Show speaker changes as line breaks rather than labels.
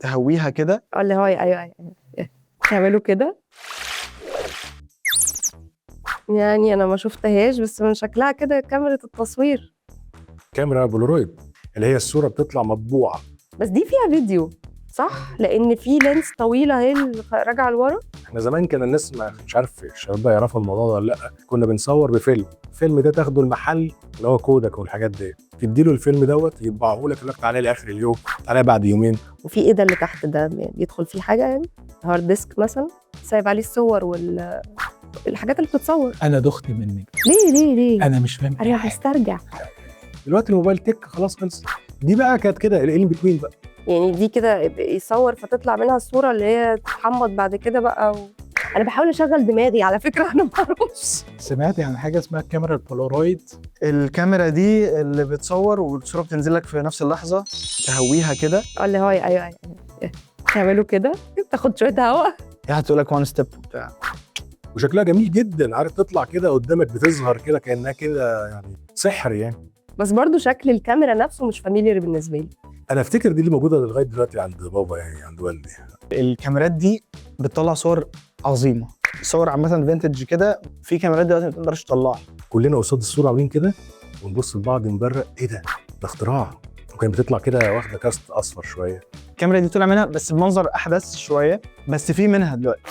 تهويها كده.
اه، اللي هو ايوه، تعملوا كده. يعني انا ما شفتهاش، بس من شكلها كده كاميرا التصوير.
كاميرا بولارويد اللي هي الصورة بتطلع مطبوعه.
بس دي فيها فيديو صح؟ لان في lens طويلة اهي اللي راجعه لورا.
احنا زمان كان الناس، ما مش عارف الشباب بقى يعرفوا الموضوع ده ولا لا، كنا بنصور بفيلم. الفيلم ده تاخده المحل اللي هو كودك والحاجات دي، تديله الفيلم دوت يطبعه لك، يقول لك تعالى لي اخر اليوم، تعالى بعد يومين.
وفي ايه ده اللي تحت ده؟ بيدخل فيه حاجة يعني hard disk مثلا، سايب عليه الصور وال الحاجات اللي بتتصور.
انا دخت منك.
ليه ليه ليه؟
انا مش فاهم أي
ارجع
حاجة.
استرجع.
دلوقتي الموبايل تك خلاص خلص. دي بقى كانت كده ال in between بقى.
يعني دي كده يصور فتطلع منها الصورة اللي هي تتحمض بعد كده بقى انا بحاول اشغل دماغي على فكره، انا ما اعرفش.
سمعت عن حاجة اسمها الكاميرا البولارويد؟
الكاميرا دي اللي بتصور والصورة بتنزل لك في نفس اللحظه، تهويها كده.
اه، اللي هو ايوه، تعملوا كده، تاخد شوية هواء.
هي هتقول لك one step وبتاع.
وشكلها جميل جدا، عارف تطلع كده قدامك بتظهر كده كانها كده يعني سحر يعني.
بس برضو شكل الكاميرا نفسه مش familiar بالنسبة لي.
انا افتكر دي اللي موجودة لغاية دلوقتي عند بابا، يعني عند والدي.
الكاميرات دي بتطلع صور عظيمه، صور عامة vintage كده. في كاميرات دلوقتي ما تقدرش تطلعها.
كلنا قصاد الصورة عاملين كده ونبص لبعض نبرق، ايه ده؟ ده اختراع. وكانت بتطلع كده واخده cast اصفر شويه.
الكاميرا دي طلع منها بس بمنظر احدث شويه، بس في منها دلوقتي.